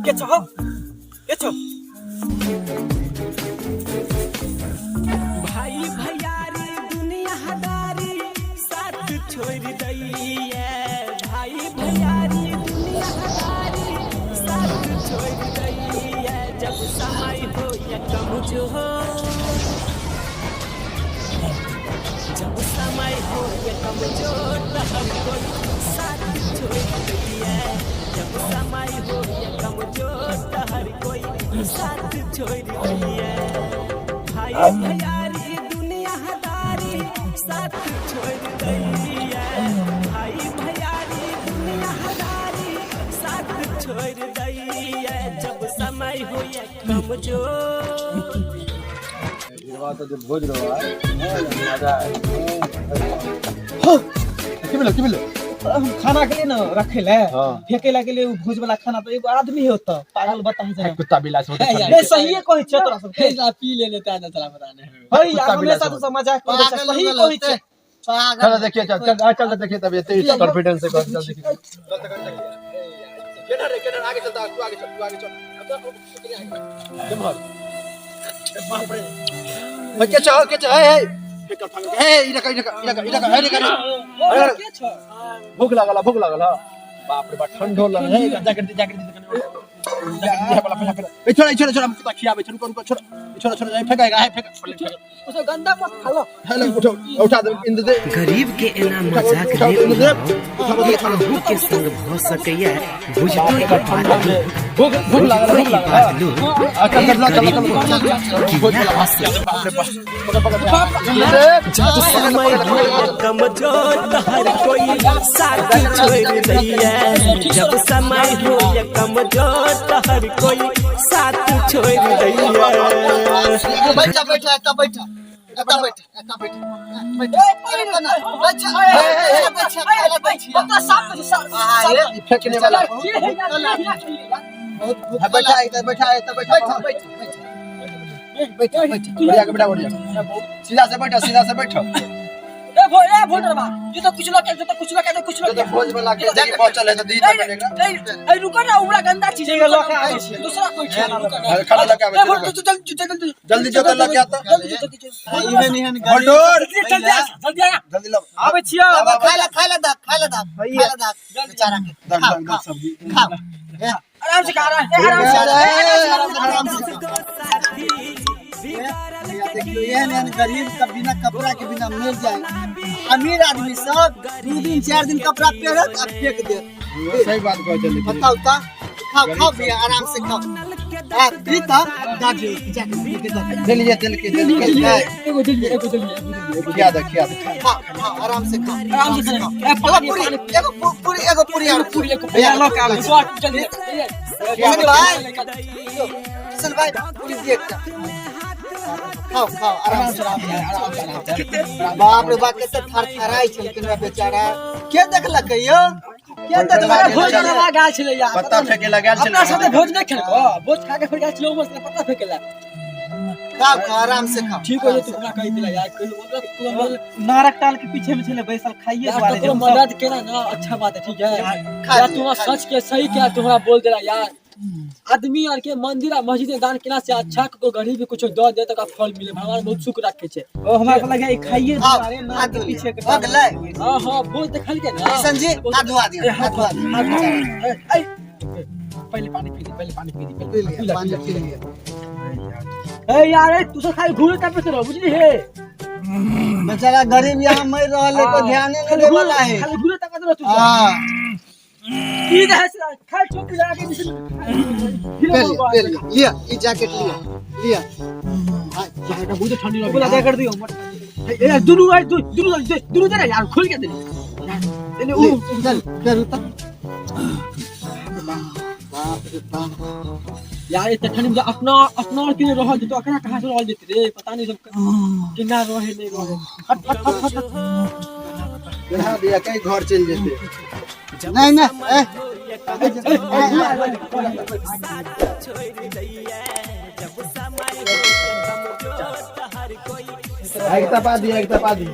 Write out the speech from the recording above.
के छो हो के छो भाई भैयारी दुनियादारी साथ छोड़ दैया भाई भैयारी दुनियादारी साथ छोड़ दैया जब समय हो या कमजोर जब समय हो या कमजोर त हर कोई साथ छोड़ दैया जब समय हो या कमजोर त हर कोई साथ छोड़ दैया भाई भैयारी दुनियादारी साथ छोड़ दैया भाई भैयारी दुनियादारी साथ छोड़ दैया जब समय हो या कमजोर गिरवा तो जब भोज रहा है मजा आए हो की भेलो की भेलो हम खाना के लिए ना रखे ले हां फेंके ला के लिए उ भोज वाला खाना तो एगो आदमी होता पागल बता है कुत्ता बिला से होते नहीं सही कहै छै तोरा सब के पी ले लेता है ना चला पता नहीं है यार कुत्ता बिला हमेशा से तू सब मजाक करै छै सही कहै छै चल देखिए चल चल चल देखिए तब ये कॉन्फिडेंस से चल देखिए केना रे केना आगे चलता तू आगे चल तू आगे चल केमहर बाप रे के चल के चल हे हे हे इधर इधर इधर इधर हे इधर अरे के छो भूख लागल भूख लागल बाप रे बाप ठंडो लागल हे जैकेट दे जैकेट दे ए छोड़ छोड़ छोड़ हम कुत्ता खियाबे छोड़ रुको छोड़ छोड़ छोड़ फेंका हे फेंका ओ गंदा मत खा लो हेलो उठो उठा दे इंद दे गरीब के एना मजाक उठा नहि दे इंद दे उड़ाउ ई अहूँ के संग भऽ सकैया बुझतो ई बात लोग भूख भूख लागल बुझतो भूख ई लागल बात लोग चल चल चल गरीब चल किया हंसत बाप रे बाप पकड़ पकड़ इंद दे जब समय हो कमजोर त हर कोई साथ छोड़ दैया जब समय हो कमजोर त हर कोई साथ छोड़ दैया बैठा बैठा एता बैठा एता बैठा एता बैठा बैठा अरे कना अच्छा अच्छा खाना दै छियै ओकरा साफ कर साफ ई फेंकने वाला के है यार बहुत भूख बैठा इधर बैठा इधर बैठा बैठा बैठा बैठा बैठा बढ़िया के बेटा बढ़िया सीधा से बैठो सीधा से बैठो ए भो ए भोटरबा ये तो कुछ लोग के तो कुछ लोग के कुछ लोग तो भोज वाला के जगह पहुंचल है तो दी तो करेगा ए ए रुको ना उबरा गंदा चीज है दूसरा कोई खाना अरे खाना लगा ए भोट तू चल चल जल्दी जल्दी जो लग गया था जल्दी जल्दी इहे निहन भोटोर जल्दी आ जल्दी आ जल्दी लो आबै छियो खा ले खा ले दा खा ले दा खा ले दा बेचारा के दग खाओ दग दग सब्जी खाओ ए आराम से खा रहा है आराम से आराम से देखियो एहन एहन गरीब के बिना कपड़ा के बिना मर जाए अमीर आदमी सब 2 दिन 4 दिन कपड़ा पहनत आ फेंक देत। सही बात कह चले। बताओ ता, खाओ खाओ भैया, आराम से खाओ। आ पी ता दादी जाके के दादी दे लीजिए दिल के दिल के एगो दे एगो दे एगो दे। खिया दे खिया दे। खाओ खाओ, आराम से खाओ। आराम से खाओ। ए एगो पानी पूरी पानी एगो पूरी एगो पूरी और पूरी एक भैया लोग आवे जल्दी। किशन भाई, किशन भाई, पूरी दे एकटा। खाओ खाओ, आराम से आराम से। बाप रे बाप, कते थरथराइ छलखिन बेचारा। के देखलकै यौ? के देखलकै? भोज लेवा गेल छलै यार। पत्ता फेंके लगा छले। अपना साथे भोज नहि खेलको, भोज खा के फिर गेल छलै उमर से पत्ता फेंके ला। खाओ खाओ, आराम से खाओ। ठीक हो जेतौ, हमरा कहि देला यार, कहियो मतलब तू नारक टाल के पीछे में छले बैसल खाइए यार दुआरे ककरो जे हम सब। मदद केना ना अच्छा बात है, ठीक है। खा यार लिअ, तुम्हारा खा सच के सही क्या तुम्हारा बोल देला यार। आदमी आर के मंदिर आ मस्जिद में दान केला से अच्छा को गरीब के कुछ दऽ दे त फल मिले, भगवान बहुत सुख रखे छै। ओ हमरा के लगे खाइए खाओ, दुआरे हाथ नारक के धो पीछे के लिअ। भऽ गेलै? हाँ हाँ, भोज देखल के ना। किशन जी, हाथ धोआ दियौ, हाथ धोआ दियौ। हाथ धोआ दियौ। ए, पहले पानी पी ली, पहले पानी पी ली, पी पहले लिअ, पानी पी लिअ। ए यार, ए तू सब खाली घूरे तब से रहो, बुझली हे। बेचारा गरीब यहाँ मर रहल है, कोई ध्याने नहीं देवे वाला है। खाली घूरे तक रहो तू सब। हाँ। की रहे से खाली चोटी लगा के मिशन ले लिअ, ले लिअ, लिअ, ई जैकेट लिअ, लिअ। बहुत ठंडी बोला जा कर दियो। ए दुनु आई दुनु दुनु दे यार, खोल के दे ले उ ले, चल, करू त। बाप रे बाप। यार इतना ठंडी में अपना अपना और के रहल जेतो, अकरा कहां से रहल जेते रे, पता नहीं सब केना रहे नहीं रहे। हट हट हट हट। यहाँ दिया कहीं घर चल जेते। नहीं नहीं, ए, एक तपा दी एक तपा दी।